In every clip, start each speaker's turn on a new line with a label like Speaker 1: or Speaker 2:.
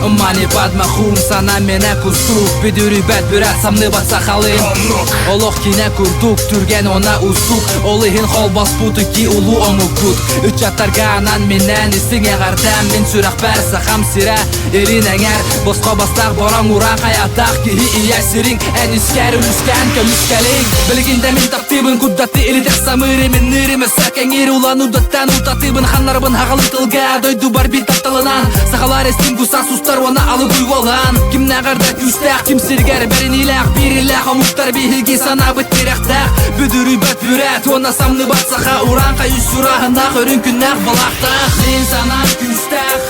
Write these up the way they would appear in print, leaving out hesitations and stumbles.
Speaker 1: Мани падмахум сана мене кустук Бүдүрүйбэт бүрэт самныбат сахалым Олох кинэ курдук түргэн она устук Ол иһин холбоспут икки улуу омукпут Ыччаттарга анан миннэн истиҥ эҕэрдэм Мин сүрэхпэр сахам сирэ илин эҥэр Босхо бастаах бороҥ ураан хайатаах Киһи ийэ сириҥ эн искэр үлүскээн көмүскэлиҥ Билигин да мин таптыыбын курдаты илитэр самыыры Минныырым өссө кэҥиир улан удаттан утатыыбын Ханнарабын хаҕалы тылга дойдубар бил тапталынан Сахалар эстин кусас устар уонна алып уйгуолаан Кимнээҕэр да күүстээх ким сиргэр бэриниилээх Биирилээх омуктар биһиги санаабыт тирэхтээх Бүдүрүйбэт бүрээт уонна самныбат саха Урааҥхай үс сурааһыннаах өрүн күннээх балаахтаах Мин санаам күүстээх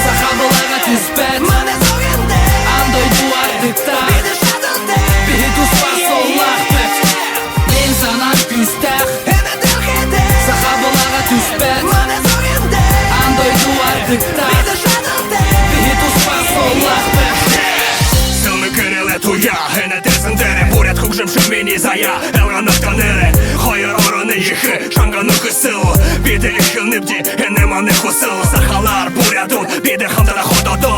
Speaker 1: Саха былаҕа түспэт Аан дойду ардыктаах Биһи туспа суоллаахпыт Мин санаам күүстээх Саха былаҕа түспэт Аан дойду ардыктаах Биһи туспа суоллаахпыт
Speaker 2: Сылны көреле туя, энетесендере, Бурят хукжым шүмени зая, элганахтанере, Хайыр ораны ехы, шанганы кысыл, Биде ихилнипди, энеманы хусыл, Сахалар бурятун, биде хамдара хотото,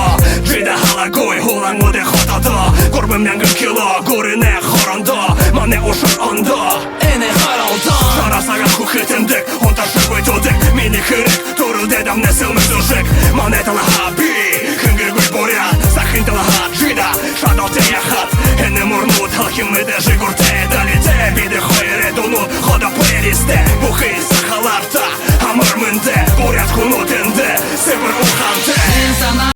Speaker 2: Джида халагуй, хулангуде хотото, Курбымнянгы кило, гурине хорондо, Мане ушур ондо,
Speaker 1: Эне харалда
Speaker 2: Шарасага хухетендек, онта шыгой тудек, Мини хырек, туру дедам не сылмы сужек, Манетала би, хынгыргуй бурят, Сахинтала джида, шадал теяхат, Эне мурнут, халхимыде жигурте, Далите, биде хойре дунут, Хода плейлисте, бухы сахаларта, Амыр мынде, бурят хунут.